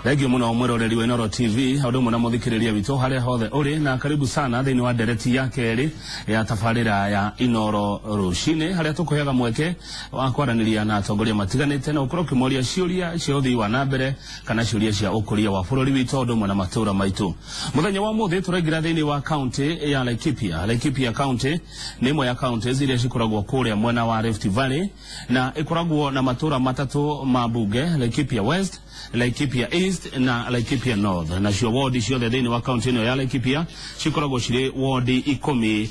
Thengio muno mwiroreri wa Inooro TV o ũndũ ũmwe na mũthikĩrĩria witũ harĩa hothe ũrĩ, na karibu sana thĩinĩ wa ndereti ya kerĩ ya tabarĩra ya Inooro Rũcinĩ, harĩa tũkũheaga mweke wa kwaranĩria na atongoria matiganĩte na ũkorwo ũkĩmoria ciũria cia ũthii wa na mbere kana ciũria cia ũkũria wa bũrũri witũ o ũndũ ũmwe na matũũra maitũ. Mũthenya wa ũmũthĩ tũraingĩra thĩinĩ wa kaunti ya Laikipia. Laikipia County nĩ ĩmwe ya counties iria cikoragwo kũrĩa mwena wa Rift Valley na ĩkoragwo na matũũra matatũ ma mbunge: Laikipia West, Laikipia East na Laikipia North. Nacio wodi ciothe thĩinĩ wa kaunti ĩno ya Laikipia cikoragwo cirĩ wodi 15.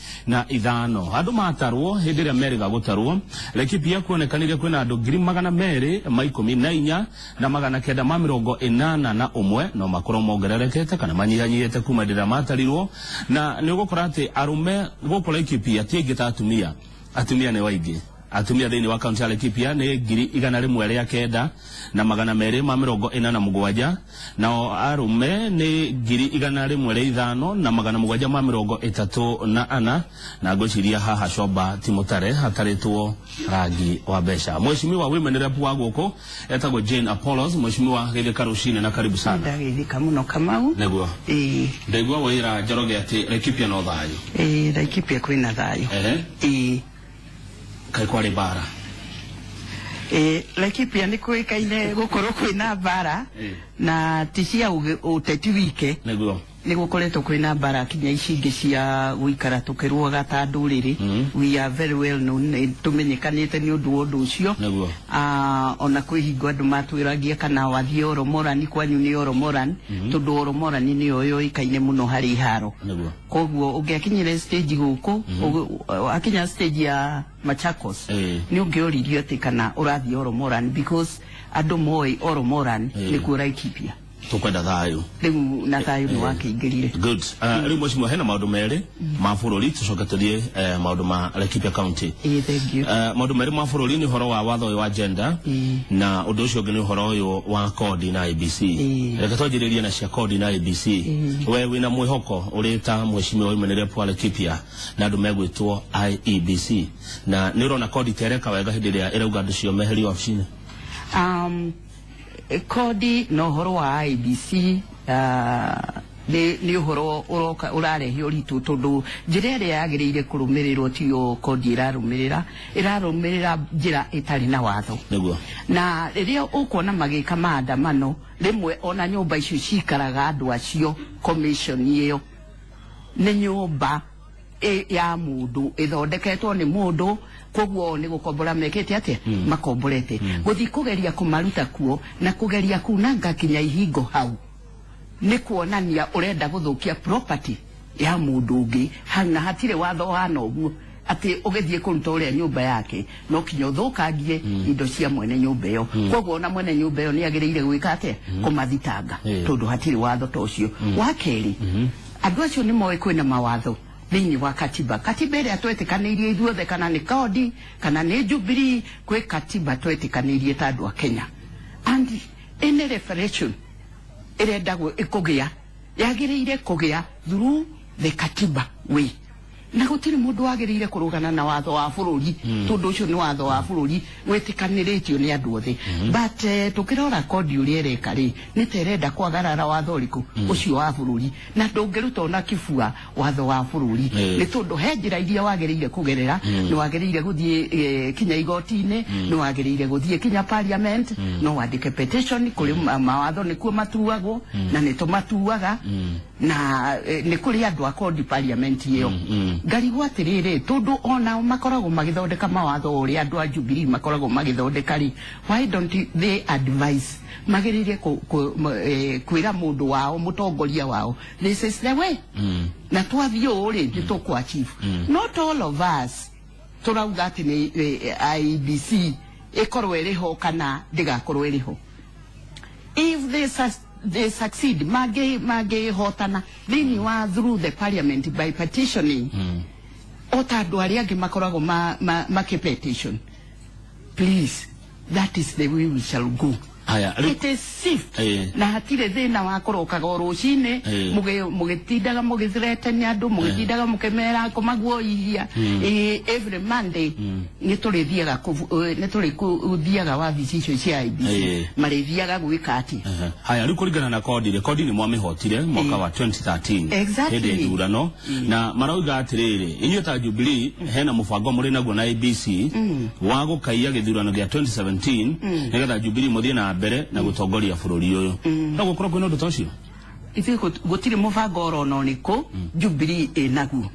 Andũ matarwo hĩndĩ ĩrĩa merĩga gũtarwo Laikipia, kuonekanire kwĩna andũ 214,981. No makorwo mongererekete kana manyihanyihĩte kuma hĩndĩ ĩrĩa matarirwo, na nĩ ũgũkora atĩ arũme gũkũ Laikipia ti aingĩ ta atumia. Atumia nĩ waingĩ. Atumia thĩinĩ wa kaunti ya Laikipia nĩ 109,287, nao arũme nĩ 105,734. Na ngwĩciria haha Comba ti mũtare hatarĩtwo rangi wa mbeca. Mheshimiwa women rep wa gũkũ etagwo Jane Apollos. Mheshimiwa, geithĩka rũcinĩ na karibu sana. Ndageithĩka mũno, Kamau. Nĩguo. Ĩĩ. Ndaigua waira Njoroge atĩ Laikipia no thayũ. Ĩĩ, Laikipia kwĩna thayũ. Ĩĩ. Kaĩ kwarĩ mbara? Ĩĩ, Laikipia nĩ kũĩkaine gũkorwo kwĩna mbara na ti cia ũteti wike. Nĩ gũkoretwo kwĩna mbara kinya ici ingĩ cia gũikara tũkĩrũaga ta ndũrĩrĩ. We are very well known, nĩ tũmenyekanĩte nĩ ũndũ wa ũndũ ũcio. Ah, ona kwĩ hingo andũ matwĩragia kana wathiĩ Oromorani, kwanyu nĩ Oromoran, tondũ Oromorani nĩyo yũĩkaine mũno harĩ iharo. Koguo ũngĩakinyire stage gũkũ, akinya stage ya Machakos, nĩ ũngĩoririo atĩ kana ũrathiĩ Oromoran, because andũ moĩ Oromoran nĩkuo Laikipia. Tũkwenda thayũ. Rĩu na thayũ nĩ wakĩingĩrire. Good. Rĩu mheshimiwa, hena maũndũ merĩ ma bũrũri, tũcoke tũthiĩ maũndũ ma Laikipia County. Ĩĩ, thank you. Maũndũ merĩ ma bũrũri nĩ ũhoro wa watho ũyũ wa gender na ũndũ ũcio ũngĩ nĩ ũhoro ũyũ wa kodi na IEBC. Reke twanjĩrĩrie na cia kodi na IEBC. We wĩna mwĩhoko ũrĩ ta mheshimiwa women rep wa Laikipia na andũ megwĩtwo IEBC, na nĩ ũrona kodi tereka wega hĩndĩ ĩrĩa ĩrauga andũ cio meherio wabici-inĩ? Kodi na ũhoro wa IEBC nĩ ũhoro ũroka ũrarehe ũritũ, tondũ njĩra ĩrĩa yagĩrĩire kũrũmĩrĩrwo tiyo kodi ĩrarũmĩrĩra, ĩrarũmĩrĩra njĩra ĩtarĩ na watho. Na rĩrĩa ũkuona magĩka maandamano rĩmwe, ona nyũmba icio cikaraga andũ acio, commission ĩyo nĩ nyũmba ya mũndũ ĩthondeketwo nĩ mũndũ, koguo nĩ gũkombora mekĩte atĩa, makomborete. Gũthiĩ kũgeria kũmaruta kuo na kũgeria kunanga kinya ihingo hau nĩ kuonania ũrenda gũthũkia property ya mũndũ ũngĩ. Na hatirĩ watho hana ũguo atĩ ũgĩthiĩ kũruta ũrĩa nyũmba yake no kinya ũthũkangie indo cia mwene nyũmba ĩyo. Koguo ona mwene nyũmba ĩyo nĩ agĩrĩire gwĩka atĩa? Kũmathitanga, tondũ hatirĩ watho ta ũcio. Wa kerĩ, andũ acio nĩ moĩ kwĩna mawatho thĩinĩ wa katiba, katiba ĩrĩa twetĩkanĩirie ithuothe, kana nĩ kodi kana nĩ Jubilee, kwĩ katiba twetĩkanĩirie ta andũ a Kenya, and any referendum ĩrenda kũgĩa yagĩrĩire kũgĩa through the katiba way, na gũtirĩ mũndũ wagĩrĩire kũrũgana na watho wa bũrũri, tondũ ũcio nĩ watho wa bũrũri wĩtĩkanĩrĩtio nĩ andũ othe. But tũkĩrora kodi ũrĩa ĩreka rĩ, nĩ ta ĩrenda kwagarara watho ũrĩkũ ũcio wa bũrũri, na ndũngĩruta ona kĩbua watho wa bũrũri, nĩ tondũ he njĩra iria wagĩrĩire kũgerera. Nĩ wagĩrĩire gũthiĩ kinya igoti-inĩ, nĩ wagĩrĩire gũthiĩ kinya parliament, no wandĩke petition kũrĩ mawatho nĩkuo matuagwo, na nĩ tũmatuaga, na nĩ kũrĩ andũ a kodi parliament ĩyo. Ngarigwo atĩrĩrĩ, tondũ onao makoragwo magĩthondeka mawatho ũrĩa andũ a Jubilee makoragwo magĩthondeka rĩ, why don't they advise? Magĩrĩire kwĩra mũndũ wao, mũtongoria wao, "This is the way, na twathiĩ ũũ rĩ, nĩ tũkũ achieve." Not all of us tũrauga atĩ nĩ IEBC ĩkorwo ĩrĩ ho kana ndĩgakorwo ĩrĩ ho. If they succeed, mangĩhotana thĩinĩ wa through the parliament by petitioning, o ta andũ arĩa angĩ makoragwo ma, ma, makĩ petition, please, that is the way we shall go. Haya, rĩu It is swift. Na hatirĩ thĩna wa kũrokaga o rũcinĩ mũgĩtindaga mũgĩthreaten andũ, mũgĩtindaga mũkĩmera kũmaguoyithia. Every Monday nĩ tũrĩthiaga nĩ tũrĩthiaga wabici icio cia IEBC, marĩthiaga gwĩka atĩa? Haya, rĩu kũringana na kodi rĩ, kodi nĩ mwamĩhotire mwaka wa 2013 hĩndĩ ya ithurano, na marauga atĩrĩrĩ, inyuĩ ta Jubilee hena mũbango mũrĩ naguo na IEBC wa gũkaiya gĩthurano gĩa 2017 nĩgetha Jubilee mũthiĩ na mbere na gũtongoria bũrũri ũyũ. No gũkorwo kwĩna ũndũ ta ũcio? Ithuĩ gũtirĩ mũbango orona ũrĩkũ Jubilee ĩnaguo.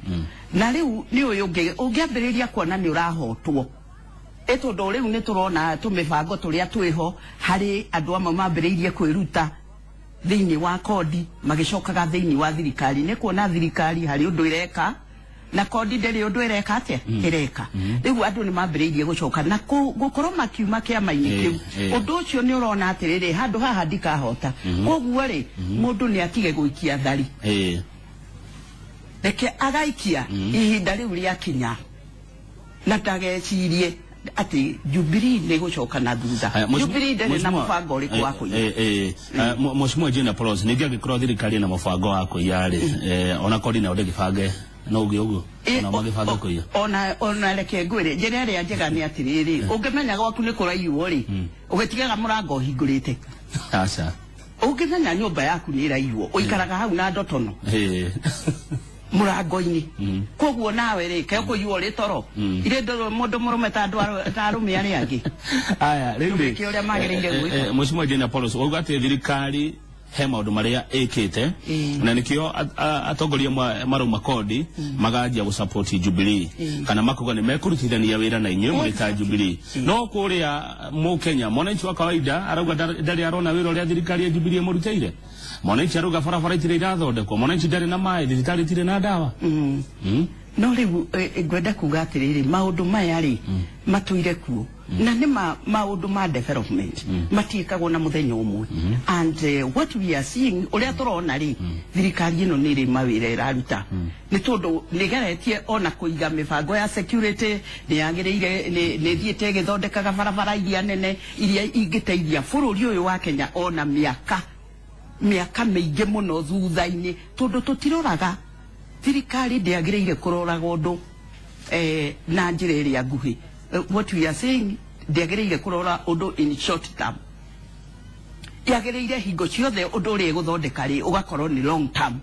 Na rĩu nĩ ũyũ ũngĩ ũngĩambĩrĩria kuona nĩ ũrahotwo, ĩ tondũ rĩu nĩ tũrona tũmĩbango tũrĩa twĩho harĩ andũ amwe mambĩrĩirie kwĩruta thĩinĩ wa kodi magĩcokaga thĩinĩ wa thirikari, nĩ kuona thirikari harĩ ũndũ ĩreka na kodi ndĩrĩ ũndũ ĩreka atĩa ĩreka. Rĩu andũ nĩ mambĩrĩirie gũcoka na gũkorwo makiuma kĩama-inĩ kĩu. Ũndũ ũcio nĩ ũrona atĩrĩrĩ, handũ haha ndikahota, koguo rĩ, mũndũ nĩ atige gũikia thari, reke agaikia ihinda rĩu rĩakinya, na ndagecirie atĩ Jubilee nĩ gũcoka na thutha. Haya, Jubilee ndĩrĩ na mũbango ũrĩkũ wa kũiya. Mheshimiwa Jane Apollos, ningĩ angĩkorwo thirikari ĩna mũbango wa kũiya rĩ, ona kodi nayo ndĩgĩbange no ũgĩ ũguo, ona magĩbange kũiya. Ona reke ngwĩre, njĩra ĩrĩa njega nĩ atĩrĩrĩ, ũngĩmenya gwaku nĩ kũraiywo rĩ, ũgĩtigaga mũrango ũhingũrĩte. Aca. Ũngĩmenya nyũmba yaku nĩ ĩraiywo, ũikaraga hau na ndotono mũrango-inĩ. Koguo nawe rĩ, ke ũkũiywo ũrĩ toro, irĩ ndoro mũndũ mũrũme ta andũ ta arũme arĩa angĩ. Aya, rĩu rĩ, Nĩkĩo ũrĩa magĩrĩire gwĩka. Mheshimiwa Jane Apollos, wauga atĩ thirikari he maũndũ marĩa ĩkĩte, na nĩkĩo atongoria marauma kodi maganjia gũsupport Jubilee, kana makuga nĩ mekũrutithania wĩra na inyuĩ mũrĩ ta Jubilee. No kũrĩa mũkenya, mwananchi wa kawaida arauga ndarĩ arona wĩra ũrĩa thirikari ya Jubilee ĩmũrutĩire. Mwananchi arauga barabara itirĩ irathondekwo, mwananchi ndarĩ na maĩ, thibitarĩ itirĩ na ndawa. No rĩu ngwenda kuga atĩrĩrĩ, maũndũ maya rĩ, matũire kuo, na nĩ maũndũ ma development matiĩkagwo na mũthenya ũmwe. And what we are seeing, ũrĩa tũrona rĩ, thirikari ĩno nĩ ĩrĩ mawĩra ĩraruta, nĩ tondũ nĩ ĩgeretie ona kũiga mĩbango ya security, nĩ yagĩrĩire, nĩ ĩthiĩte ĩgĩthondekaga barabara iria nene iria ingĩteithia bũrũri ũyũ wa Kenya ona mĩaka mĩingĩ mũno thutha-inĩ, tondũ tũtiroraga, thirikari ndĩagĩrĩire kũroraga ũndũ na njĩra ĩrĩa nguhĩ. What we are saying, ndĩagĩrĩire kũrora ũndũ in short term, yagĩrĩire hingo ciothe ũndũ ũrĩa ĩgũthondeka rĩ, ũgakorwo nĩ long term.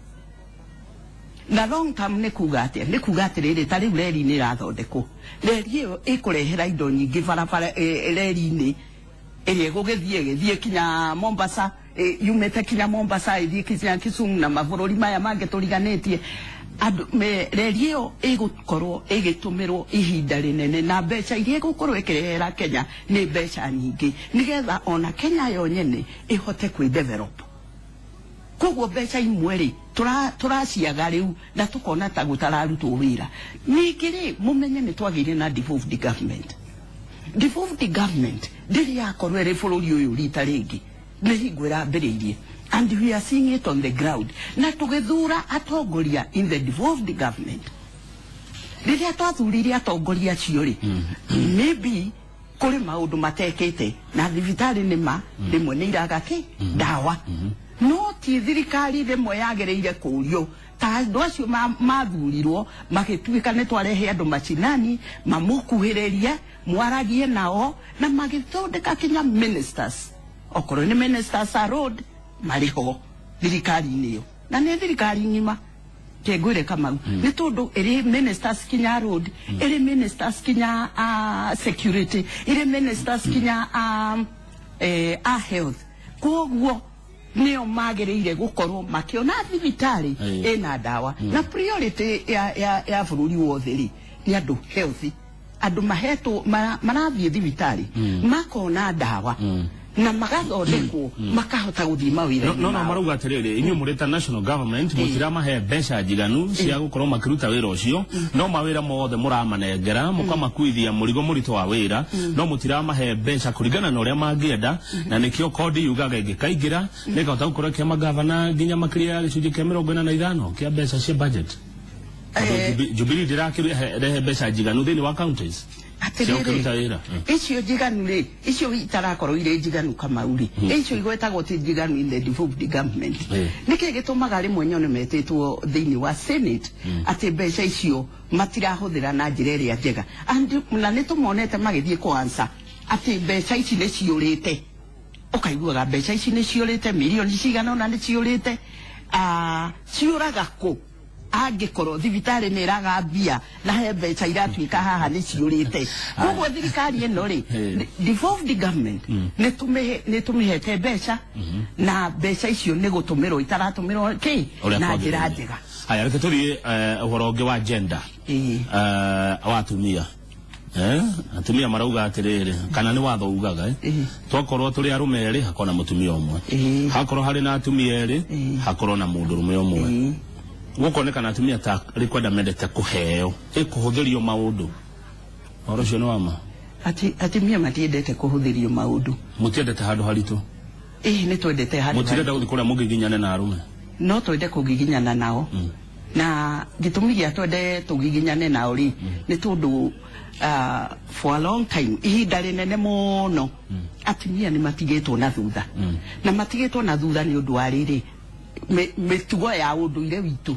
Na long term nĩ kuga atĩa? Nĩ kuga atĩrĩrĩ, ta rĩu reri nĩ ĩrathondekwo, reri ĩyo ĩkũrehera indo nyingĩ barabara, reri-inĩ ĩrĩa ĩgũgĩthiĩ ĩgĩthiĩ kinya Mombasa, yumĩte kinya Mombasa ĩthiĩ kinya Kisumu na mabũrũri maya mangĩ tũriganĩtie andũ me. Reri ĩyo ĩgũkorwo ĩgĩtũmĩrwo ihinda rĩnene, na mbeca iria ĩgũkorwo ĩkĩrehera Kenya nĩ mbeca nyingĩ, nĩgetha ona Kenya yo nyene ĩhote kwĩ-develop. Koguo mbeca imwe rĩ, tũraciaga rĩu na tũkona ta gũtararutwo wĩra. Ningĩ rĩ, mũmenye nĩ twagĩire na devolved government. Devolved government ndĩrĩ yakorwo ĩrĩ bũrũri ũyũ rita rĩngĩ, nĩ hingo ĩrambĩrĩirie, and we are seeing it on the ground. Na tũgĩthura atongoria in the devolved government, rĩrĩa twathurire atongoria acio rĩ, maybe kũrĩ maũndũ matekĩte, na thibitarĩ nĩ ma rĩmwe nĩ iraga kĩ ndawa, no ti thirikari rĩmwe yagĩrĩire kũrio, ta andũ acio mathurirwo magĩtuĩka nĩ twarehe andũ macinani mamũkuhĩrĩrie, mwaragie nao, na magĩthondeka kinya ministers, okorwo nĩ ministers a road marĩ ho thirikari-inĩ ĩyo, na nĩ thirikari ng'ima kengwĩre Kamau, nĩ tondũ ĩrĩ ministers kinya road, ĩrĩ ministers kinya security, ĩrĩ ministers kinya a health. Koguo nĩo magĩrĩire gũkorwo makĩona thibitarĩ ĩna ndawa, na priority ya bũrũri wothe rĩ, nĩ andũ healthy, andũ mahetwo marathiĩ thibitarĩ makona ndawa na magathondekwo makahota gũthiĩ mawĩra-inĩ No mao. Marauga atĩrĩrĩ, inyuĩ mũrĩ ta national government mũtiramahe mbeca njiganu cia gũkorwo makĩruta wĩra ũcio, no mawĩra mothe mũramanengera mũkamakuithia mũrigo mũritũ wa wĩra, no mũtiramahe mbeca kũringana na ũrĩa mangĩenda, na nĩkĩo kodi yugaga ĩngĩkaingĩra nĩkahota gũkorwo ĩkĩhe magavana nginya makĩria ya gĩcunjĩ kĩa 45 kĩa mbeca cia budget. Tondũ Jubilee ndĩrakĩrehe mbeca njiganu thĩinĩ wa counties. Atĩrĩrĩ, icio njiganu rĩ, icio itarakorwo irĩ njiganu Kamau rĩ, icio igwetagwo ti njiganu in the devolved government. Nĩkĩ gĩtũmaga rĩmwe nyone metĩtwo thĩinĩ wa Senate atĩ mbeca icio matirahũthĩra na njĩra ĩrĩa njega? And na nĩ tũmonete magĩthiĩ kũ answer atĩ mbeca ici nĩ ciũrĩte. Ũkaiguaga mbeca ici nĩ ciũrĩte, mirioni cigana ũna nĩ ciũrĩte. Ciũraga kũ? Angĩkorwo thibitarĩ nĩ ĩraga mbia na he mbeca iratuĩka haha nĩ ciũrĩte. Koguo thirikari ĩno rĩ, devolved government, nĩ tũmĩhete mbeca, na mbeca icio nĩ gũtũmĩrwo itaratũmĩrwo kĩ na njĩra njega. Haya, reke tũthiĩ ũhoro ũngĩ wa gender, wa atumia. Atumia marauga atĩrĩrĩ, kana nĩ watho ugaga, twakorwo tũrĩ arũme erĩ hakorwo na mũtumia ũmwe, hakorwo harĩ na atumia erĩ hakorwo na mũndũrũme ũmwe. Gũkonekana atumia ta rĩkwenda mendete kũheo, ĩkũhũthĩrio maũndũ. Ũhoro ũcio nĩ wa ma? Ati atumia matiendete kũhũthĩrio maũndũ. Mũtiendete handũ haritũ? Ĩĩ, nĩ twendete handũ. Mũtirenda gũthiĩ kũrĩa mũngiginyane na arũme? No twende kũgiginyana nao. Na gĩtũmi gĩa twende tũgiginyane nao rĩ, nĩ tondũ for a long time, ihinda rĩnene mũno, atumia nĩ matigĩtwo na thutha. Na matigĩtwo na thutha nĩ ũndũ wa rĩrĩ, mĩtugo ya ũndũire witũ.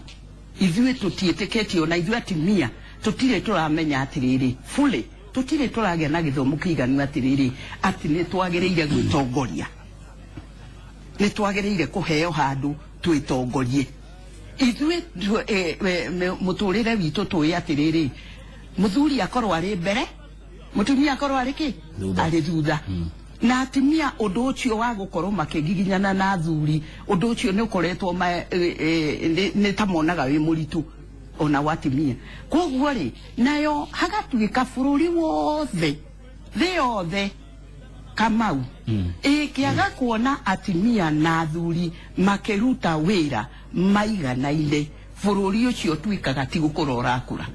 Ithuĩ tũtiĩtĩkĩtio, na ithuĩ atumia tũtirĩ tũramenya atĩrĩrĩ fully, tũtirĩ tũragĩa na gĩthomo kĩiganu atĩrĩrĩ atĩ nĩ twagĩrĩire gwĩtongoria, nĩ twagĩrĩire kũheo handũ twĩtongorie. Ithuĩ mũtũrĩre witũ tũĩ atĩrĩrĩ, mũthuri akorwo arĩ mbere, mũtumia akorwo arĩ kĩ? Arĩ thutha. Na atumia ũndũ ũcio wa gũkorwo makĩgiginyana na athuri, ũndũ ũcio nĩ ũkoretwo nĩ ta monaga wĩ mũritũ ona wa atumia. Koguo rĩ, nayo hagatuĩka bũrũri wothe, thĩ yothe, Kamau, ĩkĩaga kuona atumia na athuri makĩruta wĩra maiganaine, bũrũri ũcio ũtuĩkaga ti gũkũra ũrakũra.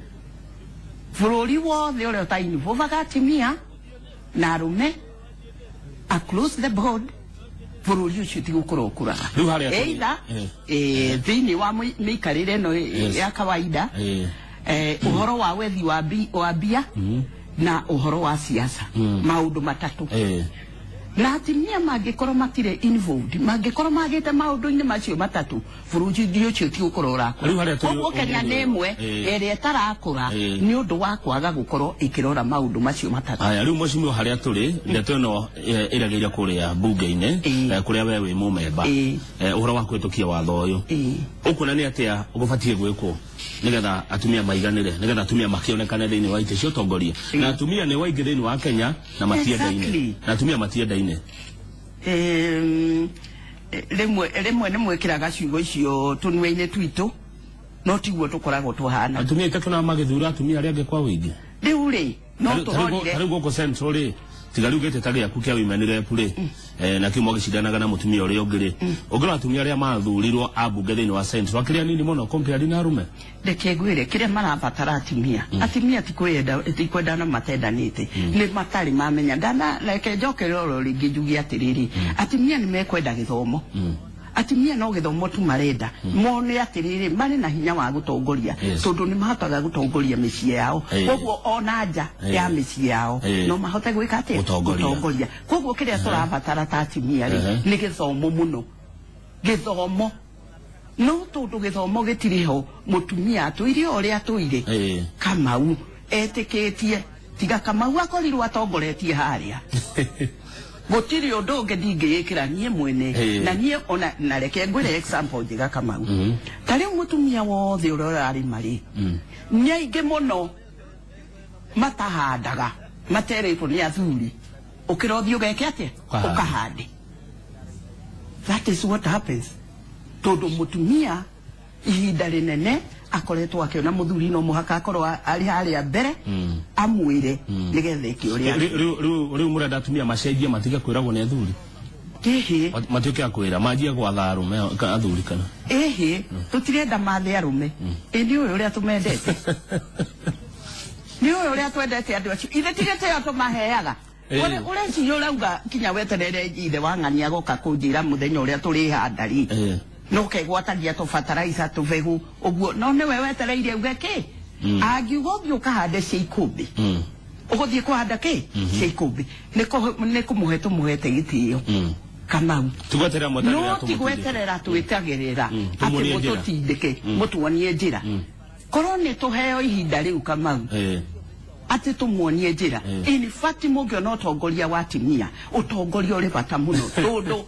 Bũrũri wothe ũrĩa ũtainvolvaga atumia na arũme across the board, bũrũri ũcio ti gũkũra ũkũraga. Either thĩinĩ wa mĩikarĩre ĩno ya kawaida, ũhoro wa wethi wa mbia na ũhoro wa siasa, maũndũ matatũ. Na atumia mangĩkorwo matirĩ involved, mangĩkorwo magĩte maũndũ-inĩ macio matatũ, bũrũri ũcio ti gũkũra ũrakũra. Koguo Kenya nĩ ĩmwe ĩrĩa ĩtarakũra nĩ ũndũ wa kwaga gũkorwo ĩkĩrora maũndũ macio matatũ. Haya, rĩu mheshimiwa, harĩa tũrĩ ndeto ĩno ĩragĩire kũrĩa bunge-inĩ, kũrĩa we wĩ mũmemba, ũhoro wa kũhĩtũkia watho ũyũ, ũkuona nĩ atĩa gũbatiĩ gwĩkwo nĩgetha atumia maiganĩre, nĩgetha atumia makĩonekane thĩinĩ wa itĩ cia ũtongoria? Na atumia nĩ waingĩ thĩinĩ wa Kenya na matiendaine. Na atumia matiendaine. Rĩmwe nĩ mwĩkĩraga ciugo icio tũnua-inĩ twitũ, no tiguo tũkoragwo tũhana. Atumia itakĩona magĩthura atumia arĩa angĩ kwa ũingĩ. Rĩu rĩ, no tũrorire. Tarĩu gũkũ Central rĩ, tiga rĩu gĩtĩ ta gĩaku kĩa women rep rĩ, na kĩu mwagĩcindanaga na mũtumia ũrĩa ũngĩ rĩ, ũngĩrora atumia arĩa mathurirwo a mbunge thĩinĩ wa Central akĩrĩ anini mũno compare na arũme. Reke ngwĩre kĩrĩa marabatara atumia. Atumia ti kwenda, ti kwendana matendanĩte, nĩ matarĩ mamenya. Ndana reke njoke roro rĩngĩ njuge atĩrĩrĩ, atumia nĩ mekwenda gĩthomo. Atumia no gĩthomo tu marenda, mone atĩrĩrĩ marĩ na hinya wa gũtongoria, tondũ nĩ mahotaga gũtongoria mĩciĩ yao. Koguo ona nja ya mĩciĩ yao no mahote gwĩka atĩa? Gũtongoria. Koguo kĩrĩa tũrabatara ta atumia rĩ, nĩ gĩthomo mũno, gĩthomo. No tondũ gĩthomo gĩtirĩ ho, mũtumia atũire o ũrĩa atũire. Kamau etĩkĩtie, tiga Kamau akorirwo atongoretie harĩa. Gũtirĩ ũndũ ũngĩ ndingĩĩkĩra niĩ mwene. Na niĩ ona na reke ngwĩre example njega Kamau. Ta rĩu mũtumia wothe ũrĩa ũrarĩma rĩ, nĩ aingĩ mũno matahandaga, materĩtwo nĩ athuri, ũkĩra ũthiĩ ũgeke atĩa? Ũkahande. That is what happens. Tondũ mũtumia ihinda rĩnene akoretwo akĩona mũthuri no mũhaka akorwo arĩ harĩa mbere amwĩre nĩgetha eke ũrĩa. Rĩu mũrenda atumia macenjie matige kwĩragwo nĩ athuri? Ĩhĩ. Matuĩke a kwĩra, manjie gwatha arũme athuri kana? Ĩhĩ, tũtirenda mathe arũme. Ĩ nĩ ũyũ ũrĩa tũmendete. Nĩ ũyũ ũrĩa twendete andũ acio. Ithe ti gĩtĩo tũmaheaga. Ũreciria ũrauga kinya weterere ithe wa ng'ania agoka kũnjĩra mũthenya ũrĩa tũrĩhanda rĩ. No kegwatagia tũbataraica tũbegũ ũguo, no nĩwe wetereire uge kĩ? Angiuga ũthiĩ ũkahande cia ikũmbĩ. Ũgũthiĩ kũhanda kĩ cia ikũmbĩ. Nĩ kũmũhe tũmũhete gĩtĩo. Kamau. No ti gweterera twĩtagĩrĩra atĩ mũtũtindĩke mũtuonie njĩra. Korwo nĩ tũheo ihinda rĩu Kamau atĩ tũmuonie njĩra. In fact mũngĩona ũtongoria wa atumia, ũtongoria ũrĩ bata mũno tondũ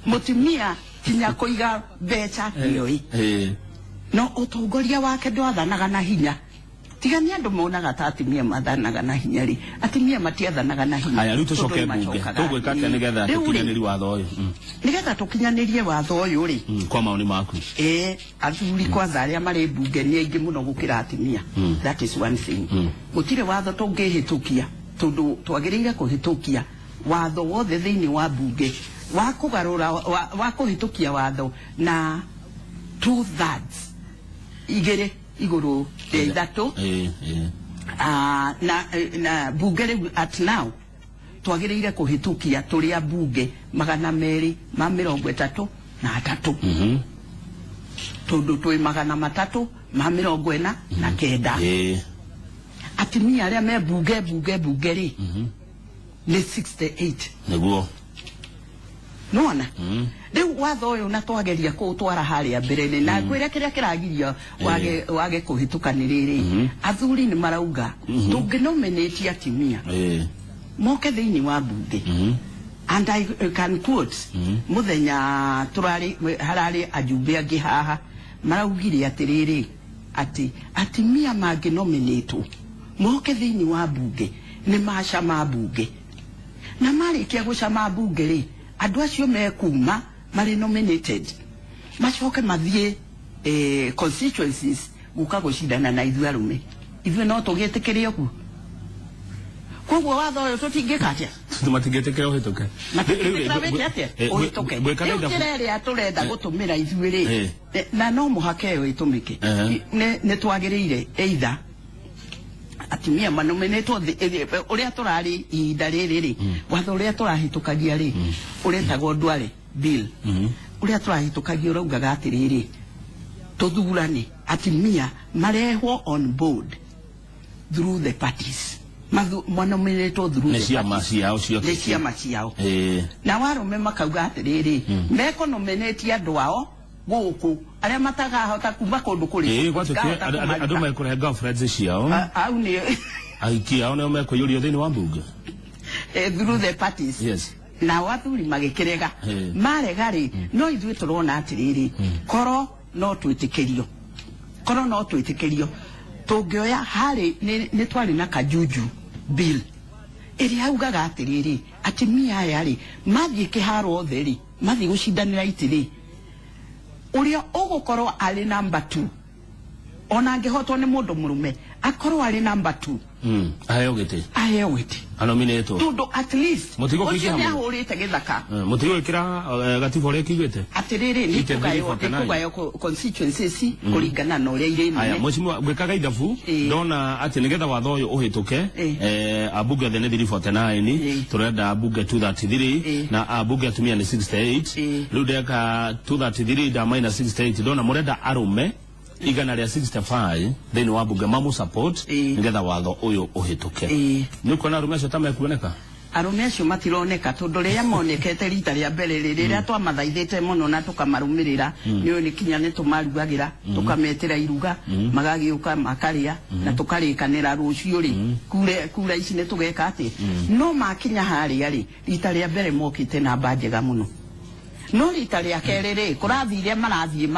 mũtumia kinya kũiga mbeca nĩoĩ. No ũtongoria wake ndwathanaga na hinya. Tiga nĩ andũ monaga ta atumia mathanaga na hinya rĩ, atumia matiathanaga na hinya. Aya rĩu tũcoke mbunge. Tũgwĩka atĩa nĩgetha tũkinyanĩrie watho ũyũ? Nĩgetha tũkinyanĩrie watho ũyũ rĩ, kwa maoni maku. Athuri kwanza arĩa marĩ mbunge nĩ aingĩ mũno gũkĩra atumia. That is one thing. Gũtirĩ watho tũngĩhĩtũkia tondũ twagĩrĩire kũhĩtũkia watho wothe thĩinĩ wa mbunge wa kũgarũra wa kũhĩtũkia watho na 2/3 igĩrĩ igũrũ rĩa ithatũ. Na mbunge rĩu at now twagĩrĩire kũhĩtũkia tũrĩ ambunge 233. Tondũ twĩ 349. Atumia arĩa me mbunge rĩ nĩ 68. Nĩguo. Nĩwona? Rĩu watho ũyũ na twageria kũũtwara harĩa mbere-inĩ na ngwĩre kĩrĩa kĩragiria wage kũhĩtũka nĩ rĩrĩ, athuri nĩ marauga tũngĩnominate atumia moke thĩinĩ wa mbunge. And I can quote mũthenya tũrarĩ hararĩ ajumbe angĩ haha maraugire atĩrĩrĩ atĩ atumia mangĩnominatwo moke thĩinĩ wa mbunge nĩ macama mbunge, na marĩkia gũcama mbunge rĩ, andũ acio mekuma marĩ nominated macoke mathiĩ constituencies gũka gũcindana na ithuĩ arũme. Ithuĩ no tũgĩtĩkĩre ũguo. Koguo watho ũyũ tũtingĩka atĩa? Matingĩtĩkĩra ũhĩtũke. Matingĩtĩkĩra wĩke atĩa? Ũhĩtũke. Rĩu njĩra ĩrĩa tũrenda gũtũmĩra ithuĩ rĩ, na no mũhaka ĩyo ĩtũmĩke, nĩ twagĩrĩire either atumia manominatwo ũrĩa tũrarĩ ihinda rĩrĩ rĩ, watho ũrĩa tũrahĩtũkagia rĩ, ũretagwo Ndwale bill, ũrĩa tũrahĩtũkagia ũraugaga atĩrĩrĩ, tũthurane atumia marehwo on board through the parties. Manominatwo through the parties. Nĩ ciama ciao. Na warũme makauga atĩrĩrĩ, mekũnominate andũ ao gũkũ arĩa matakahota kuma kũndũ kũrĩ. Andũ mekũrehe girlfriends ciao. Au nĩ ahiki ao nĩo mekũiyũrio thĩinĩ wa mbunge. Through the parties. Yes. Na athuri magĩkĩrega. Marega rĩ, no ithuĩ tũrona atĩrĩrĩ, korwo no twĩtĩkĩrio. Korwo no twĩtĩkĩrio. Tũngĩoya harĩ nĩ twarĩ na Kajuju bill ĩrĩa yaugaga atĩrĩrĩ, atumia aya rĩ, mathiĩ kĩharo othe rĩ, mathiĩ gũcindanĩra itĩ rĩ, ũrĩa ũgũkorwo arĩ number 2 ona angĩhotwo nĩ mũndũ mũrũme akorwo arĩ number 2 aheo gĩtĩ. Aheo gĩtĩ. Anominatwo. Tondũ at least ũcio nĩ ahũrĩte gĩthaka. Mũtigwĩkĩra gatiba ũrĩa kiugĩte. Atĩrĩrĩ, nĩ kũgaywo constituencies kũringana na ũrĩa irĩ nene. Aya, mheshimiwa, gwĩkaga ithabu ndona atĩ nĩgetha watho ũyũ ũhĩtũke, ambunge othe nĩ 349, tũrenda ambunge 233 na ambunge atumia nĩ 68. Rĩu ndeka 233 da minus 68, ndona mũrenda arũme 165 thĩinĩ wa mbunge mamu support nĩgetha watho ũyũ ũhĩtũke. Nĩ ũkuona arũme acio ta mekuoneka? Arũme acio matironeka tondũ rĩrĩa monekete rita rĩa mbere rĩ, rĩrĩa twamathaithĩte mũno na tũkamarũmĩrĩra, nĩ nĩ kinya nĩ tũmarugagĩra, tũkametĩra iruga, magagĩũka makarĩa na tũkarĩkanĩra rũciũ rĩ, kura ici nĩ tũgeka atĩ. No makinya harĩa rĩ, rita rĩa mbere mokĩte namba njega mũno. No rita rĩa kerĩ rĩ, kũrathire marathiĩ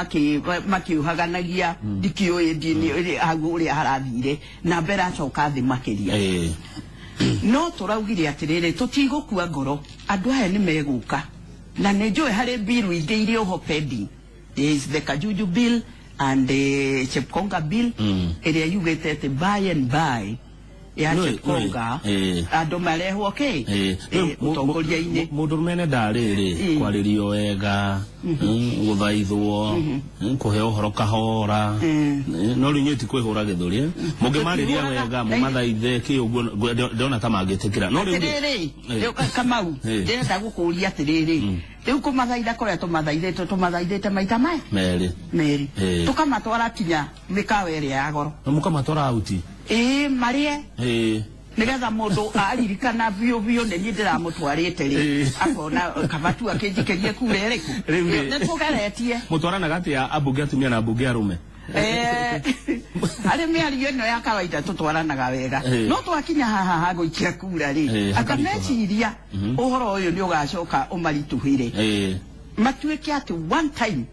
makĩũhaganagia, ndikĩũĩ ndini hau ũrĩa harathire, namba ĩracoka thĩ makĩria. No tũraugire atĩrĩrĩ, tũtigũkua ngoro, andũ aya nĩ megũka. Na nĩ njũĩ harĩ bill ingĩ irĩ oho pending. There is the Kajuju bill and the Chepkonga bill, ĩrĩa yugĩte atĩ by and by ya Chepkonga andũ marehwo kĩ ũtongoria-inĩ. Mũndũrũme nenda rĩrĩ kwarĩrio wega, gũthaithwo, kũheo ũhoro kahora, no rĩu inyuĩ ti kwĩhũra gĩthũri. Mũngĩmarĩria wega, mũmathaithe kĩ ũguo, ndĩrona ta mangĩtĩkĩra. No rĩu atĩrĩrĩ, Kamau, ndĩrenda gũkũria atĩrĩrĩ, rĩu kũmathaitha kũrĩa tũmathaithĩte, tũmathaithĩte maita maya merĩ, tũkamatwara kinya mĩkawa ĩrĩa ya goro. Na mũkamatwara auti. Ĩĩ, marĩe nigetha mũndũ aririkana biũ biũ nĩ niĩ ndĩramũtwarĩte rĩ, akona kaba tu akĩnjikĩrie kura ĩrĩkũ. Nĩ tũgeretie. Mũtwaranaga atĩa ambunge atumia na ambunge arũme? Harĩ mĩario ĩno ya kawaida tũtwaranaga wega, no twakinya haha ha gũikia kura rĩ, anga meciria ũhoro ũyũ nĩ ũgacoka ũmaritũhĩre, matuĩke atĩ one time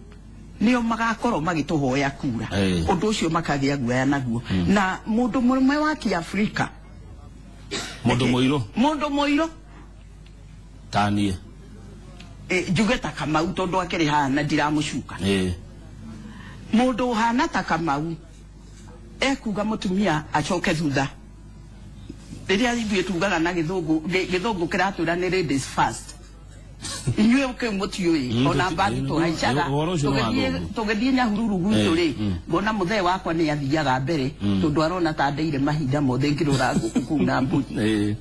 nĩo magakorwo magĩtũhoya kura, ũndũ ũcio makagĩa guoya naguo. Na mũndũ mũrũme wa Kĩafrika, mũndũ mũirũ, mũndũ mũirũ ta niĩ, njuge ta Kamau tondũ akĩrĩ haha na ndiramũcuka. Mũndũ ũhana ta Kamau ekuga mũtumia acoke thutha. Rĩrĩa ithuĩ tugaga na gĩthũngũ, gĩthũngũ kĩratwĩra nĩ ladies first. Inyuĩ kĩu mũtiũĩ, ona mbathi tũhaicaga tũgĩthiĩ Nyahururu gwitũ rĩ, ngona mũthee wakwa nĩ athiaga mbere tondũ arona ta ndeire mahinda mothe ngĩrora ngũkũ kũu na mbũri.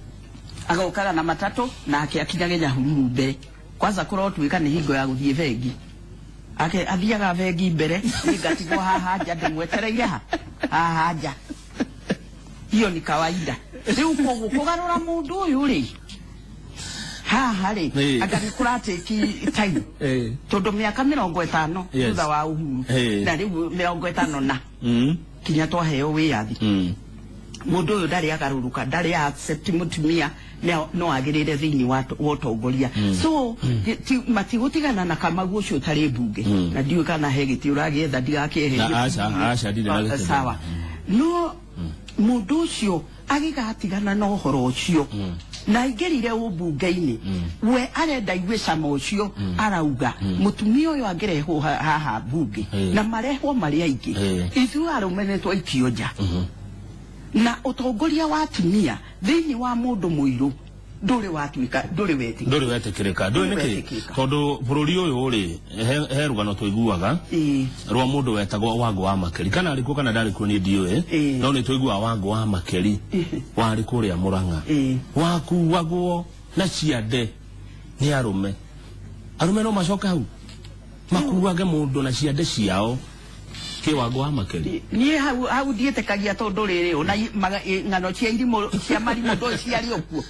Agokaga na matatũ nake akinyage Nyahururu mbere. Kwanza kũrotuĩka nĩ hingo ya gũthiĩ bengi, ake athiaga bengi mbere, ngatigwo haha nja ndĩmwetereire haha nja. Hiyo ni kawaida. Rĩu koguo kũgarũra mũndũ ũyũ rĩ haha rĩ, anga nĩ kũratĩki time, tondũ mĩaka 50 thutha wa uhuru, na rĩu 50 na kinya twaheo wĩyathi, mũndũ ũyũ ndarĩ agarũrũka, ndarĩ accept mũtumia no agĩrĩre thĩinĩ wa ũtongoria. So matigũtigana na Kamau ũcio ũtarĩ mbunge, na ndiũĩ kana he gĩtĩ ũragĩetha ndigakĩeherie. Aca, ndirĩ na gĩtĩ. Sawa. No mũndũ ũcio agĩgatigana na ũhoro ũcio na aingĩrire ũmbunge-inĩ, we arenda igue cama ũcio, arauga mũtumia ũyũ angĩrehwo haha mbunge na marehwo marĩ aingĩ, ithuĩ arũme nĩ twaikio nja. Na ũtongoria wa atumia thĩinĩ wa mũndũ mũirũ ndũrĩ watuĩka, ndũrĩ wetĩkĩrĩka, ndũrĩ wetĩkĩrĩka. Ndũĩ nĩkĩ? Tondũ bũrũri ũyũ rĩ, he rũgano tũiguaga rwa mũndũ wetagwo Wangũ wa Makeri, kana arĩ kuo kana ndarĩ kuo niĩ ndiũĩ, no nĩ tũiguaga Wangũ wa Makeri warĩ kũrĩa Mũrang'a, wakuagwo na ciande nĩ arũme. Arũme no macoke hau makuage mũndũ na ciande ciao kĩ Wangũ wa Makeri. Niĩ hau ndiĩtĩkagia tondũ rĩrĩ ona ng'ano cia irimũ cia marimũ ndũĩ ciarĩ o kuo,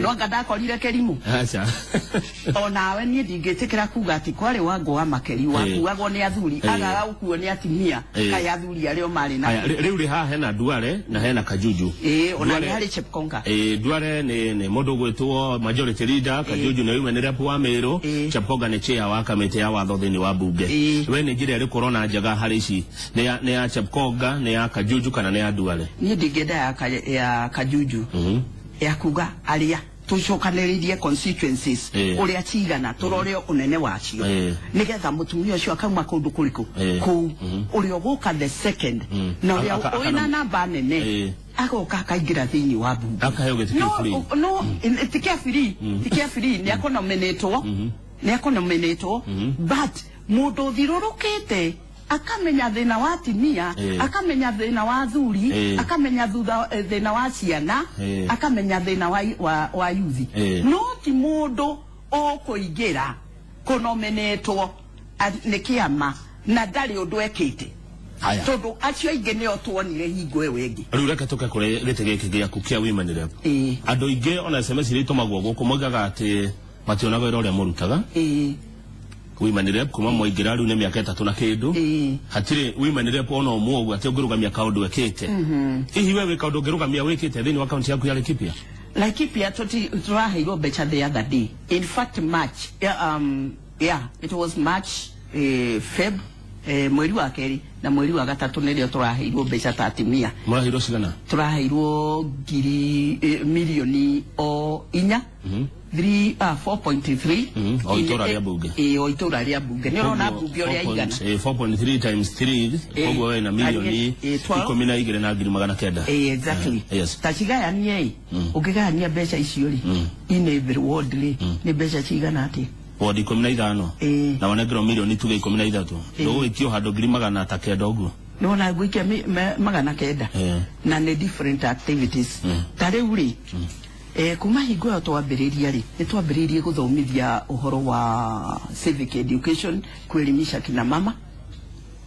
no anga ndakorire kĩrimũ. Aca. Onawe niĩ ndingĩtĩkĩra kuga atĩ kwarĩ Wangũ wa Makeri wakuagwo nĩ athuri, agaga gũkuo nĩ atumia, kaĩ athuri arĩa marĩ na. Rĩu rĩ haha hena Duale na hena Kajuju. Ona nĩ harĩ Chepkonga. Duale nĩ mũndũ ũgwĩtwo majority leader, Kajuju nĩ women rep wa Meru, Chepkonga nĩ chair wa kamĩtĩ ya watho thĩinĩ wa mbunge. We nĩ njĩra ĩrĩkũ ũrona njega harĩ ici? Nĩ ya Chepkonga, nĩ ya Kajuju kana nĩ ya Duale? Niĩ ndingĩenda ya Kajuju, ya kuga arĩa tũcokanĩrĩrie constituencies ũrĩa cigana, tũrore ũnene wacio, nĩgetha mũtumia ũcio akauma kũndũ kũrĩkũ kũu, ũrĩa ũgũka the second na ũrĩa wĩna namba nene agoka akaingĩra thĩinĩ wa mbunge, akaheo gĩtĩ kĩu free. No ti kĩa free, ti kĩa free, nĩ akũnominĩtwo, nĩ akũnominĩtwo, but mũndũ ũthirũrũkĩte akamenya thĩna wa atumia, akamenya thĩna wa athuri, akamenya thĩna wa ciana, akamenya thĩna wa yuthi. No ti mũndũ ũkũingĩra kũnominĩtwo nĩ kĩama na ndarĩ ũndũ ekĩte, tondũ acio aingĩ nĩo tuonire hingo ĩyo ĩngĩ. Rĩu reke tũke kũrĩ gĩtĩ gĩkĩ gĩaku kĩa women rep. Andũ aingĩ ona SMS iria itũmagwo gũkũ moigaga atĩ mationaga wĩra ũrĩa mũrutaga. Women rep kuma mwaingĩra rĩu nĩ mĩaka 3 na kĩndũ, hatirĩ women rep ona ũmwe ũguo atĩ ũngĩrũgamia kaũndũ ekĩte. Hihi we wĩ kaũndũ ũngĩrũgamia wĩkĩte thĩinĩ wa kaunti yaku ya Laikipia? Laikipia tũraheirwo mbeca the other day. In fact March, yeah, it was March, Feb, mweri wa kerĩ na mweri wa gatatũ nĩrĩo tũraheirwo mbeca ta atumia. Mũraheirwo cigana? Tũraheirwo ngiri milioni o 4, 4.3. O itũra rĩa mbunge. O itũra rĩa mbunge. Nĩ ũrona mbunge ũrĩa igana. 4.3 times 3, koguo wena milioni 12 na ngiri 900. Exactly. Ta cigayanie ĩ, ũngĩgayania mbeca icio rĩ, in every ward rĩ, nĩ mbeca cigana atĩa? Ward 15 na wanengerwo milioni tuge 13, ndũgũgĩikio handũ ngiri 900 ũguo. Nĩwona ngũikia 900 na nĩ different activities. Ta rĩu rĩ, kuma hingo ĩyo twambĩrĩria rĩ, nĩ twambĩrĩirie gũthomithia ũhoro wa civic education, kuelimisha kina mama,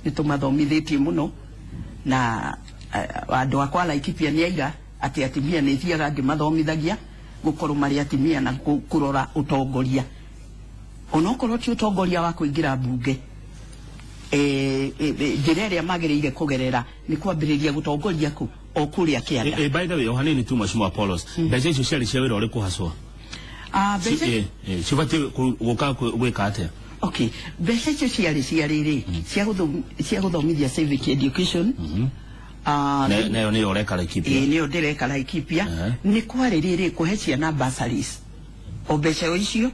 nĩ tũmathomithĩtie mũno, na Andũ akwa Laikipia nĩ aira atĩ atimia nĩ thiaga ngĩmathomithagia gũkorwo marĩ atimia na kũrora ũtongoria, onokorwo ti ũtongoria wa kũingĩra mbunge, njĩra ĩrĩa magĩrĩire kũgerera nĩ kwambĩrĩria gũtongoria kũ o kũrĩa kĩanda. By the way, o hanini tu, Mheshimiwa Apollos, mbeca icio ciarĩ cia wĩra ũrĩkũ haswa? Mbeca Cibatiĩ gũka gwĩka atĩa? Okay, mbeca icio ciarĩ cia rĩrĩ, cia gũthomithia civic education. Nayo nĩyo ũreka Laikipia? Ĩĩ, nĩyo ndĩreka Laikipia. Nĩ kwarĩ rĩrĩ, kũhe ciana bursaries, o mbeca o icio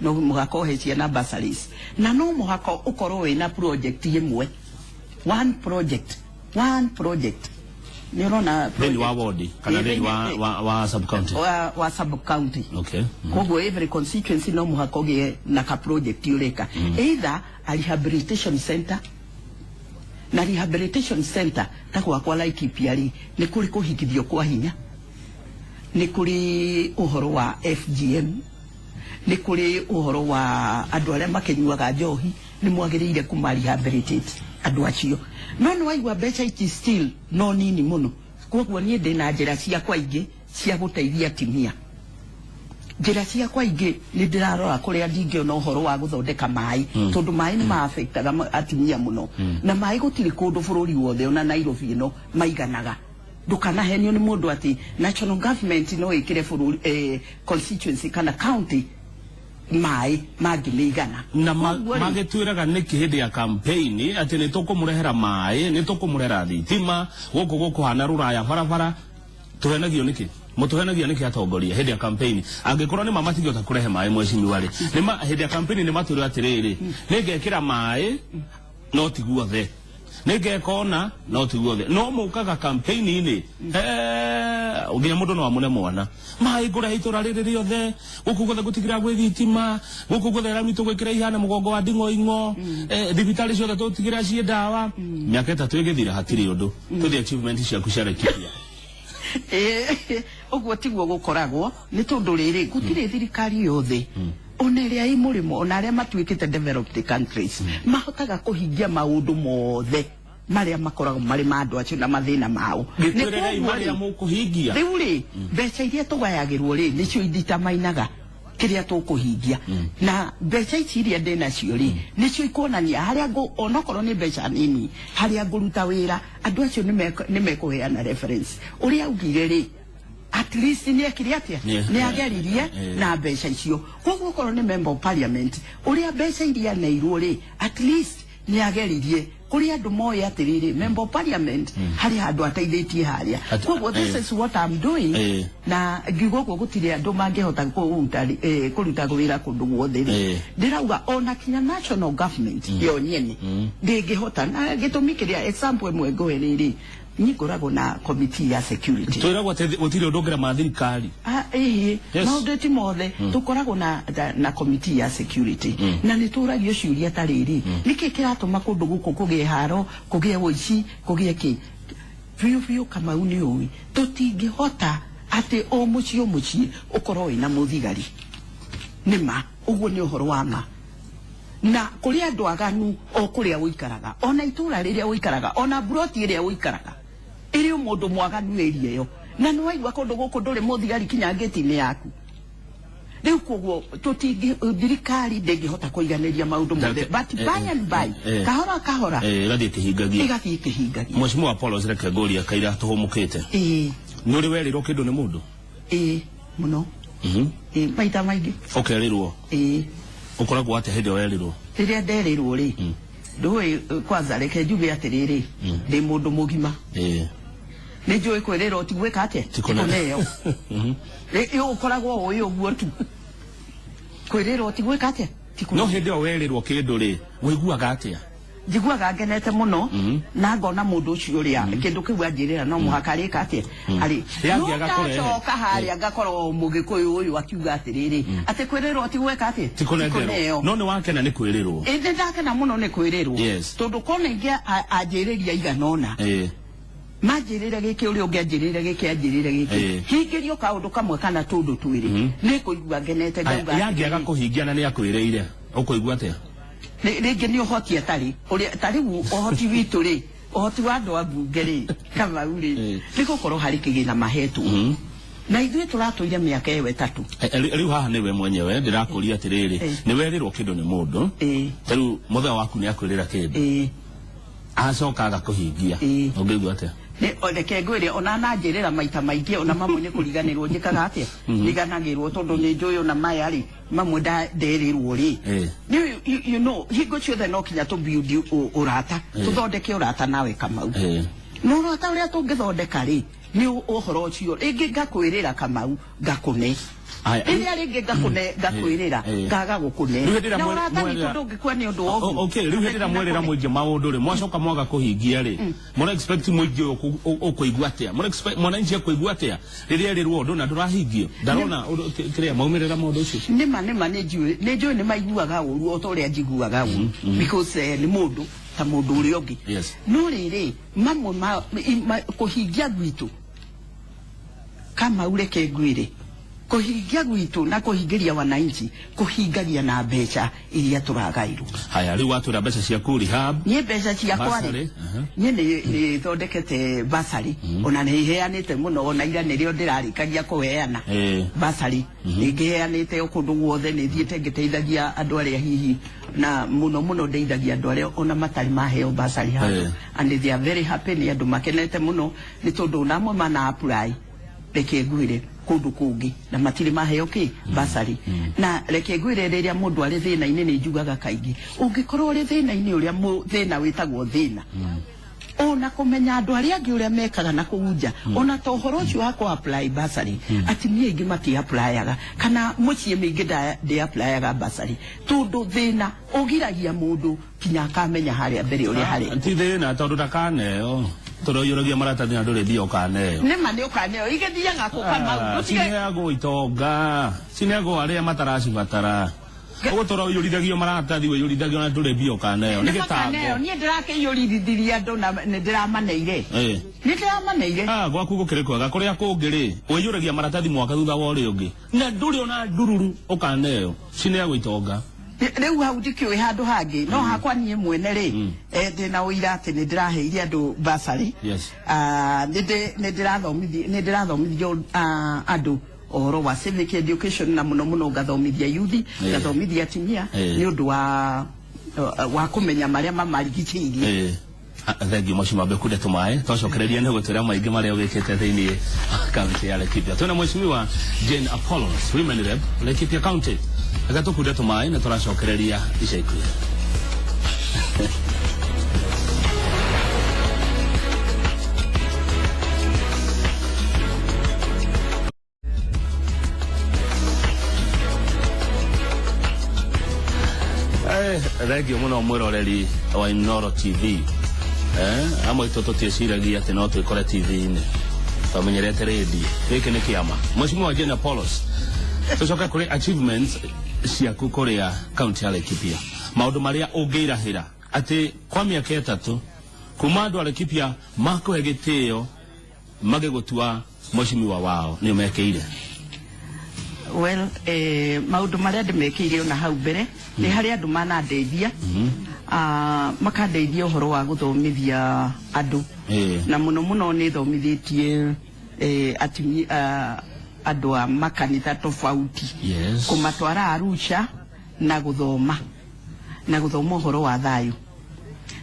no mũhaka ũhe ciana bursaries, na no mũhaka ũkorwo wĩna project ĩmwe, one project, one project, nĩ ũrona? Thĩinĩ wa ward kana thĩinĩ wa sub county? Wa sub county. Koguo every constituency no mũhaka ũgĩe na ka project ũreka, either a rehabilitation center. Na rehabilitation center ta gwakwa Laikipia rĩ, nĩ kũrĩ kũhikithio kwa hinya, nĩ kũrĩ ũhoro wa FGM, nĩ kũrĩ ũhoro wa andũ arĩa makĩnyuaga njohi, nĩ mwagĩrĩire kũma rehabilitate andũ acio. No nĩ waigua mbeca ici still no nini mũno. Koguo niĩ ndĩna njĩra ciakwa ingĩ cia gũteithia atimia. Njĩra ciakwa ingĩ, nĩ ndĩrarora kũrĩa ndingĩona ũhoro wa gũthondeka maĩ, tondũ maĩ nĩ ma-affectaga atimia mũno, na maĩ gũtirĩ kũndũ bũrũri wothe, ona Nairobi ĩno, maiganaga. Ndũkanahenio nĩ mũndũ atĩ national government no ĩkĩre bũrũri, constituency kana county maĩ mangĩmĩigana. Na magĩtwĩraga nĩkĩ hĩndĩ ya campaign atĩ nĩ tũkũmũrehera maĩ, nĩ tũkũmũrehera thitima, gũkũ gũkũhana rũraya, barabara? Tũhenagio nĩkĩ? Mũtũhenagia nĩkĩ atongoria hĩndĩ ya campaign? Angĩkorwo nĩ ma matingĩhota kũrehe maĩ, mheshimiwa rĩ, nĩ ma hĩndĩ ya campaign nĩ matwĩra atĩrĩrĩ, nĩ ngekĩra maĩ no ti guothe, nĩ ngeka ona no ti guothe, no mũkaga campaign-inĩ nginya mũndũ no amũne mwana maĩ ngũrehe itũra rĩrĩ rĩothe, gũkũ guothe ngũtigĩra gwĩ thitima, gũkũ guothe rami tũgwĩkĩra ihana mũgongo wa nding'oing'o, thibitarĩ ciothe tũtigĩra ciĩ ndawa. Mĩaka 3 ĩgĩthira, hatirĩ ũndũ. Tũthiĩ achievement ciaku cia Laikipia. Ũguo tiguo gũkoragwo, nĩ tondũ rĩrĩ, gũtirĩ thirikari yothe, ona ĩrĩa ĩ mũrĩmo, ona arĩa matuĩkĩte developed countries, mahotaga kũhingia maũndũ mothe marĩa makoragwo marĩ ma andũ acio na mathĩna mao. Gĩtwĩrerei marĩa mũkũhingia. Rĩu rĩ, mbeca iria tũgayagĩrwo rĩ, nĩcio inditamainaga kĩrĩa tũkũhingia, na mbeca ici iria ndĩ nacio rĩ, nĩcio ikuonania harĩa ngũ, onokorwo nĩ mbeca nini, harĩa ngũruta wĩra, andũ acio nĩ mekũheana reference ũrĩa augire rĩ, at least nĩ ekire atĩa, nĩ ageririe na mbeca icio. Koguo okorwo nĩ member of parliament, ũrĩa mbeca iria neirwo rĩ, at least nĩ ageririe, kũrĩ andũ moĩ atĩrĩrĩ, member of parliament harĩ handũ ateithĩtie harĩa. Koguo this is what I'm doing. Na ngiuga ũguo, gũtirĩ andũ mangĩhota kũruta wĩra kũndũ guothe rĩ. Ndĩrauga ona kinya national government yo nyene ndĩngĩhota, na gĩtũmi kĩrĩa, example ĩmwe ngũhe rĩrĩ, niĩ ngoragwo na committee ya security. Twĩragwo atĩ gũtirĩ ũndũ ũngĩrema thirikari. Ĩhĩ. Maũndũ ti mothe. Tũkoragwo na committee ya security, na nĩ tũragio ciũria ta rĩrĩ, nĩkĩ kĩratũma kũndũ gũkũ kũgĩe haro, kũgĩe ũici, kũgĩe kĩ? Biũ biũ, Kamau, nĩ ũĩ tũtingĩhota atĩ o mũciĩ o mũciĩ ũkorwo wĩna mũthigari. Nĩ ma ũguo, nĩ ũhoro wa ma, na kũrĩ andũ aganu o kũrĩa ũikaraga, ona itũra rĩrĩa ũikaraga, ona mburoti ĩrĩa ũikaraga, ĩrĩ o mũndũ mwaganu ĩria ĩyo. Na nĩ waigua kũndũ gũkũ ndũrĩ mũthigari kinya ngĩti-inĩ yaku. Rĩu koguo tũtingĩ, thirikari ndĩngĩhota kũiganĩria maũndũ mothe, but by and by, kahora kahora, ĩgathiĩ ĩkĩhingagia. Ĩgathiĩ ĩkĩhingagia. Mheshimiwa Apollos, reke ngũrie kaira tũhũmũkĩte. Nĩ ũrĩ werĩrwo kĩndũ nĩ mũndũ? Ĩĩ, mũno. Ĩĩ, maita maingĩ. Ũkerĩrwo? Ĩĩ. Ũkoragwo atĩa hĩndĩ ĩyo werĩrwo? Rĩrĩa nderirwo rĩ, ndũĩ, kwanza reke njuge atĩrĩrĩ, ndĩ mũndũ mũgima, nĩ njũĩ kwĩrĩrwo ti gwĩka atĩa? Ti kũneo. Kũneo. Rĩ ũkoragwo ũĩ ũguo tu, kwĩrĩrwo ti gwĩka atĩa? Ti No kũneo. Hĩndĩ ĩyo werĩrwo kĩndũ rĩ, ũiguaga atĩa? Njiguaga ngenete mũno, na ngona mũndũ ũcio ũrĩa kĩndũ kĩu anjĩrĩra no mũhaka arĩka atĩa, arĩ Yangĩaga no kũrehe. Ndacoka harĩa ngakorwo mũgĩkũyũ ũyũ akiuga atĩrĩrĩ, atĩ kwĩrĩrwo ti gwĩka atĩa? Ti kũnengerwo. No nĩ wakena nĩ kwĩrĩrwo? Ĩ, nĩ ndakena mũno nĩ kwĩrĩrwo, tondũ kona ingĩ anjĩrĩria igana ũna, manjĩrĩre gĩkĩ, ũrĩa ũngĩ anjĩrĩre gĩkĩ, anjĩrĩre gĩkĩ, hingĩrio kaũndũ kamwe kana tũndũ twĩrĩ, nĩ kũigua ngenete, ngauga Yangĩaga atĩrĩrĩ, kũhingia na nĩ akwĩrĩire, ũkũigua atĩa? Rĩngĩ nĩ ũhoti atarĩ ũrĩa, ta rĩu ũhoti witũ rĩ, Ũhoti wa andũ a mbunge rĩ, Kamau rĩ, nĩ gũkorwo harĩ kĩgĩna mahetwo. Na ithuĩ tũratũire mĩaka ĩyo 3. Rĩu haha nĩwe mwenyewe ndĩrakũria atĩrĩrĩ, nĩ werĩrwo kĩndũ nĩ mũndũ, rĩu mũthenya waku nĩ akwĩrĩra kĩndũ, acoka agakũhingia, ũngĩigua atĩa? Reke ngwĩre, ona nanjĩrĩra maita maingĩ, ona mamwe nĩ kũriganĩrwo njĩkaga atĩa, riganagĩrwo tondũ nĩ njũĩ ona maya rĩ, mamwe nderĩrwo rĩ. You know, hingo ciothe no kinya tũ build ũrata, tũthondeke ũrata nawe Kamau. No ũrata ũrĩa tũngĩthondeka rĩ, nĩ ũhoro ũcio rĩngĩ ngakwĩrĩra Kamau ngakũne. Rĩrĩa rĩngĩ ngakũne ngakwĩrĩra ngaga gũkũne. Na ũrata witũ ndũngĩkua nĩ ũndũ wa ũguo. Okay, rĩu hĩndĩ ĩrĩa mwerĩra mũingĩ maũndũ rĩ, mwacoka mwaga kũhingia rĩ, mũra expect mũingĩ ũkũigua atĩa? Mũra expect mwananchi akũigua atĩa rĩrĩa erĩrwo ũndũ na ndũrahingio? Ndarona kĩrĩa maumĩrĩra maũndũ ũcio. Nĩma nĩma nĩ njũĩ nĩ maiguaga ũru o ta ũrĩa njiguaga ũru, because nĩ mũndũ ta mũndũ ũrĩa ũngĩ. No rĩrĩ, mamwe ma kũhingia gwitũ, Kamau reke ngwĩre, kũhingia gwitũ na kũhingĩria wananchi kũhingagia na mbeca iria tũragairwo. Haya, rĩu watwĩra mbeca ciaku rehab. Niĩ mbeca ciakwa rĩ, niĩ nĩ thondekete basari, ona nĩ iheanĩte mũno, ona ira nĩrĩo ndĩrarĩkagia kũheana basari. Nĩ ngĩheanĩte o kũndũ guothe, nĩ thiĩte ngĩteithagia andũ arĩa hihi, na mũno mũno ndeithagia andũ arĩa ona matarĩ maheo basari handũ. And they are very happy, nĩ andũ makenete mũno nĩ tondũ ona amwe mana apply, reke ngwĩre, kũndũ kũngĩ na matirĩ maheo kĩ basari. Na reke ngwĩre, rĩrĩa mũndũ arĩ thĩna-inĩ nĩ njugaga kaingĩ, ũngĩkorwo ũrĩ thĩna-inĩ ũrĩa thĩna wĩtagwo thĩna, ona kũmenya andũ arĩa angĩ ũrĩa mekaga na kũu nja, ona ta ũhoro ũcio wa kũ apply basari, atumia aingĩ mati applyaga, kana mũciĩ mĩingĩ ndĩ applyaga basari, tondũ thĩna ũgiragia mũndũ kinya akamenya harĩa mbere ũrĩa harĩ. Ti thĩna tondũ ndakaneo, tondũ ũiyũragia maratathi na ndũrĩ mbia ũkaneo. Nĩma nĩ ũkaneo, igĩthiaga kũ Kamau? Cineagwo itonga, cineagwo arĩa mataracibatara. Ũgũtũra ũiyũrithagia maratathi, ũiyũrithagia na ndũrĩ mbia ũkaneo. Nĩ gĩtango. Niĩ ndĩrakĩiyũrithirie andũ na nĩ ndĩramaneire. Nĩ ndĩramaneire. Gwaku gũkĩrĩ kwega, kũrĩa kũngĩ rĩ, ũiyũragia maratathi mwaka thutha wa ũrĩa ũngĩ, na ndũrĩ ona ndururu ũkaneo. Cineagwo itonga. Rĩu hau ndikĩũĩ handũ hangĩ, no hakwa niĩ mwene rĩ, ndĩna ũira atĩ nĩ ndĩraheire andũ basari. Nĩ ndĩrathomithio andũ ũhoro wa civic education, na mũno mũno ngathomithia youth, ngathomithia atumia nĩ ũndũ wa kũmenya marĩa mamarigicĩirie. Thengiũ Mheshimiwa Bekunde tũmaĩ, twacokereria nĩ gũtwĩra maingĩ marĩa ũgĩkĩte thĩinĩ kaunti ya Laikipia. Twĩna Mheshimiwa Jane Apollos, Women Rep, Laikipia County. Reke tũkunde tũmaĩ na tũracokereria ica ikuhĩ. Thengio mũno mwĩroreri wa Inooro TV. Amwe aitũ tũtiĩciragia atĩ no twĩkore TV-inĩ, twamenyerete radio. Gĩkĩ nĩ kĩama. Mheshimiwa Jane Apollos, tũcoke kũrĩ achievements ciaku kũrĩa kaunti ya Laikipia, maũndũ marĩa ũngĩirahĩra atĩ kwa mĩaka 3 kuma andũ a Laikipia makũhe gĩtĩo magĩgũtua mheshimiwa wao nĩ mekĩire. Well, maũndũ marĩa ndĩmekĩire ona hau mbere nĩ harĩ andũ manandeithia, makandeithia ũhoro wa gũthomithia andũ, na mũno mũno nĩ thomithĩtie atumia andũ a makanitha tofauti, kũmatwara Arusha na gũthoma, na gũthoma ũhoro wa thayũ,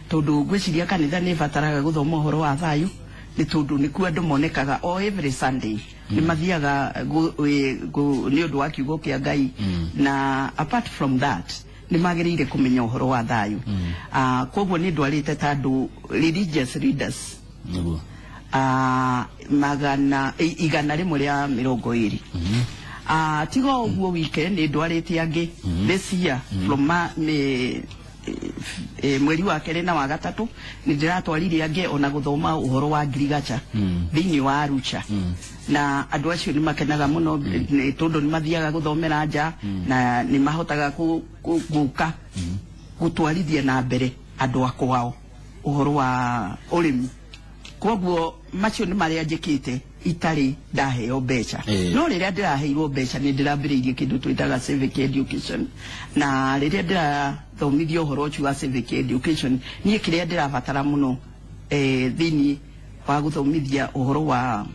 tondũ ngwĩciria kanitha nĩ ĩbataraga gũthoma ũhoro wa thayũ, nĩ tondũ nĩkuo andũ monekaga o every Sunday, nĩ mathiaga nĩ ũndũ wa kiugo kĩa Ngai, na apart from that nĩ magĩrĩire kũmenya ũhoro wa thayũ. Koguo nĩ ndwarĩte ta andũ religious leaders 120. Tiga ũguo wike nĩ ndwarĩte angĩ this year from mweri wa kerĩ na wa gatatũ nĩ ndĩratwarire angĩ ona gũthoma ũhoro wa ngirigacha thĩinĩ wa Arusha, na andũ acio nĩ makenaga mũno tondũ nĩ mathiaga gũthomera nja na nĩ mahotaga gũka gũtwarithia na mbere andũ a kwao ũhoro wa ũrĩmi. Koguo macio nĩ marĩa njĩkĩte itarĩ ndaheo mbeca. No rĩrĩa ndĩraheirwo mbeca nĩ ndĩrambĩrĩirie kĩndũ twĩtaga civic education, na rĩrĩa ndĩrathomithia ũhoro ũcio wa civic education niĩ kĩrĩa ndĩrabatara mũno thĩinĩ wa gũthomithia ũhoro wa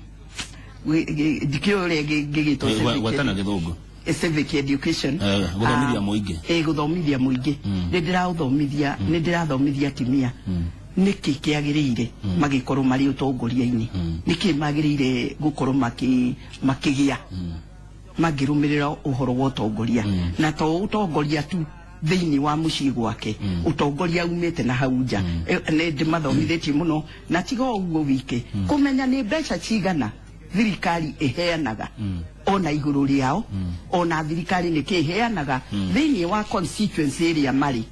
ndikĩũĩ ũrĩa ngĩgĩtwo Gwetana gĩthũngũ. Civic education. Gũthomithia mũingĩ. Gũthomithia mũingĩ. Nĩ ndĩraũthomithia, nĩ ndĩrathomithia atumia nĩkĩ kĩagĩrĩire magĩkorwo marĩ ũtongoria-inĩ, nĩkĩ magĩrĩire gũkorwo makĩgĩa mangĩrũmĩrĩra ũhoro wa ũtongoria, na to ũtongoria tu thĩinĩ wa mũciĩ gwake, ũtongoria umĩte na hau nja. Nĩ ndĩmathomithĩtie mũno, na tiga ũguo wike kũmenya nĩ mbeca cigana thirikari ĩheanaga ona igũrũ rĩao, ona thirikari nĩkĩ ĩheanaga thĩinĩ wa constituency ĩrĩa marĩ,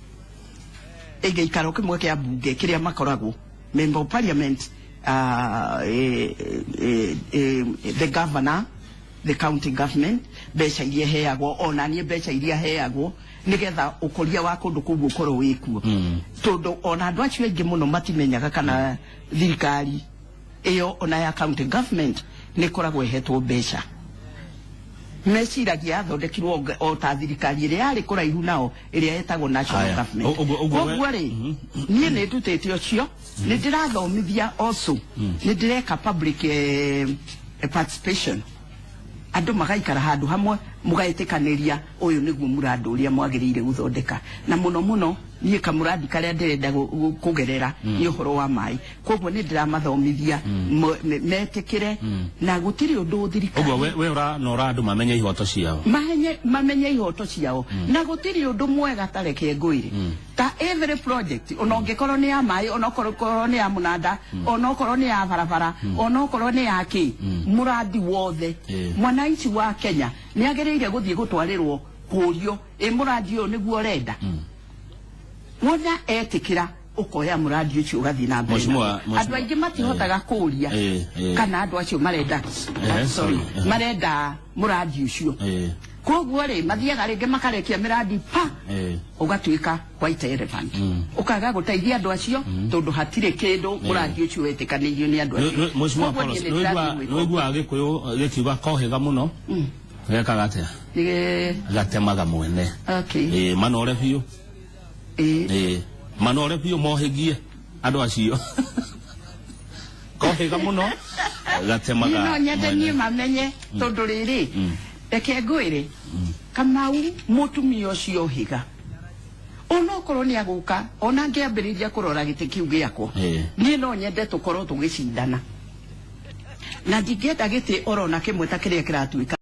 ĩgĩikaro kĩmwe kĩa mbunge kĩrĩa makoragwo, member of parliament, the governor, the county government, mbeca iria heagwo, ona niĩ mbeca iria heagwo nigetha ũkũria wa kũndũ kũu ũkorwo wĩkuo, tondũ ona andũ acio aingĩ mũno matimenyaga kana thirikari ĩyo ona ya county government nĩ ĩkoragwo ĩhetwo mbeca. Meciragia yathondekirwo o ta thirikari ĩrĩa yarĩ kũraihu nao ĩrĩa ĩtagwo national government. Koguo rĩ, niĩ nĩ ndutĩte ũcio, nĩ ndĩrathomithia also, nĩ ndĩreka public participation, andũ magaikara handũ hamwe mũgaĩtĩkanĩria ũyũ nĩguo mũrandi ũrĩa mwagĩrĩire gũthondeka. Na mũno mũno niĩ kamũrandi karĩa ndĩrenda kũgerera nĩ ũhoro wa maĩ, koguo nĩ ndĩramathomithia metĩkĩre, na gũtirĩ ũndũ thirikari Ũguo we ũranora andũ mamenye ihoto ciao, mamenye ihoto ciao, na gũtirĩ ũndũ mwega ta reke ngwĩre, ta every project, ona ũngĩkorwo nĩ ya maĩ, ona okorwo nĩ ya mũnanda, ona okorwo nĩ ya barabara, ona okorwo nĩ ya kĩ, mũrandi wothe mwananchi wa Kenya nĩ agĩrĩire gũthiĩ gũtwarĩrwo kũrio ĩ mũrandi ũyũ nĩguo ũrenda. Wona etĩkĩra ũkoya mũrandi ũcio ũgathiĩ na mbere. Andũ aingĩ matihotaga kũria kana andũ acio marenda, sorry, marenda mũrandi ũcio. Koguo rĩ, mathiaga rĩngĩ makarekia mĩrandi pa, ũgatuĩka white elephant, ũkaga gũteithia andũ acio tondũ hatirĩ kĩndũ mũrandi ũcio wetĩkanĩirio nĩ andũ acio. Mheshimiwa Apollos, nĩũiguaga Gĩkũyũ gĩkiuga kohĩga mũno gekaga atĩa? Gatemaga mwene. Manore biũ. Manore biũ mohĩgie andũ acio. Kohĩga mũno gatemaga. No nyende niĩ mamenye tondũ rĩrĩ, reke ngwĩre, Kamau mũtumia ũcio ũhĩga, onokorwo nĩ agũka, ona ngĩambĩrĩria kũrora gĩtĩ kĩu gĩakwa, niĩ no nyende tũkorwo tũgĩcindana, na ndingĩenda gĩtĩ orona kĩmwe ta kĩrĩa kĩratuĩka.